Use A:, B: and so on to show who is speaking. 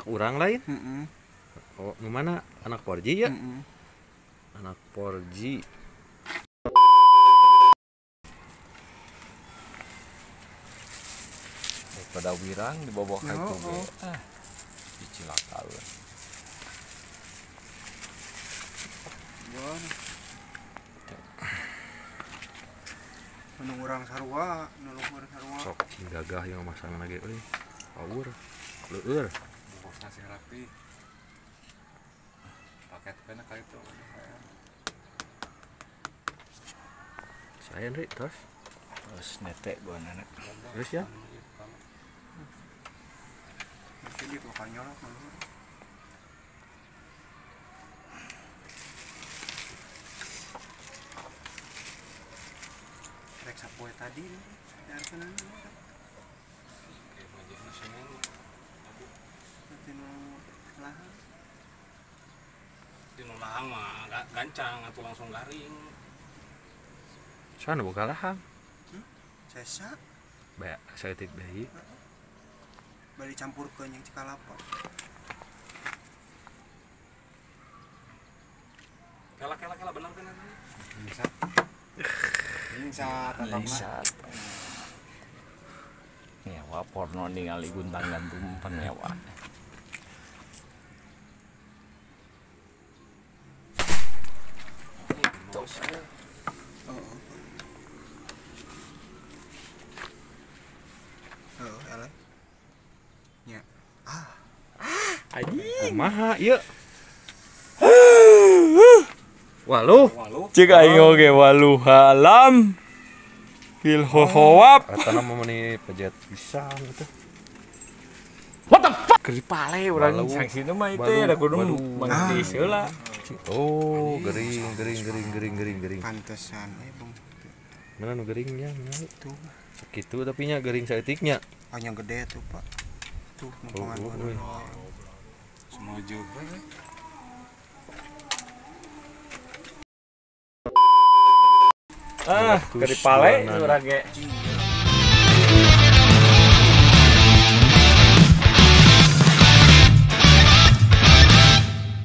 A: Anak urang lain?
B: Heeh.
A: Oh, nu mana? Anak Porji ya?
B: Heeh.
A: Anak Porji.
C: Pada wirang dibawa ka itu ge.
B: Oh.
C: Ah. Dicilaka we.
B: Nu urang sarua, nu luhur sarua.
A: Sok cing gagah yang masang lagi euy. Power. Leueur.
D: Bungkusna sing rapi. Paket kana ka itu.
A: Saya Ri, terus.
C: Terus netek buanana.
A: Terus ya.
B: Mungkin itu kanyol kalau. Rek sapoe tadi darkeun
D: Oke, majehna semen.
B: Tinu lahang.
D: Tinu lahang mah gancang atau langsung garing.
A: Sana buka lahang.
B: Sesa.
A: Bae, saeutik deui.
B: Bari campurkeun jeung cikalapa.
D: Kela kela kela bener kan eta?
B: Bisa. Bisa tatapna.
C: Ngewa porno ningali guntang gantung pengewa.
B: Heeh, eleh. Nya. Ah.
A: Anjing. Kumaha ieu? Waluh.
C: Cik aing oge waluh alam. Fil hohowap.
A: Katana mah meuni pejet pisan eta.
C: What the fuck? Keur dipale urang sangsina mah itu ada kudu mangti heula.
A: Oh, gering gering gering gering gering gering.
B: Pantesan we bung.
A: Mana nu geringnya? Mana
B: tuh.
A: Sakitu tapi nya gering saeutiknya.
B: Oh, yang gede tuh, Pak. Tuh, mongkongan oh,
D: Semua juga.
C: Ah, keur dipale urang ge.